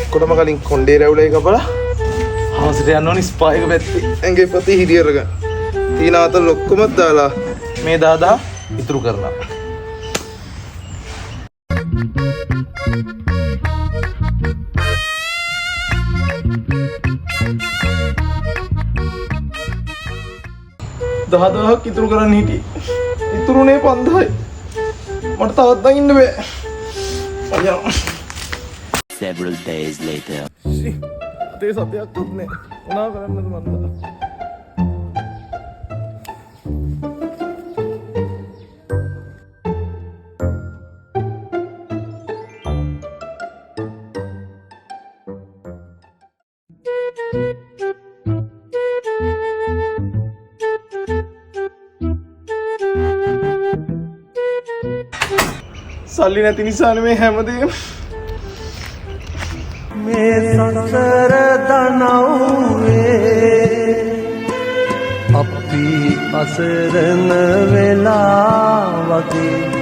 ඔක්කොටම කලින් කොණ්ඩේ රැවුලයි කපලා හවසට යන්න ඕනි ස්පා එක පැත්තේ. ඇඟේ පොතේ හිරි අරගෙන. තීන අතල් ඔක්කොම දාලා මේ 10,000 ඉතුරු කරනවා. 10,000ක් ඉතුරු කරන්න හිටියේ. ඉතුරුනේ 5,000යි. මට තවත් නම් ඉන්න බෑ. අයියා. Several days later. ෂි. අතේ සතයක්වත් නෑ. මොනවා කරන්නද මන්දා. සල්ලි නැති නිසානේ මේ හැමදේම. මේ සසර දනව්වේ අපි අසරණ වෙලා වගේ.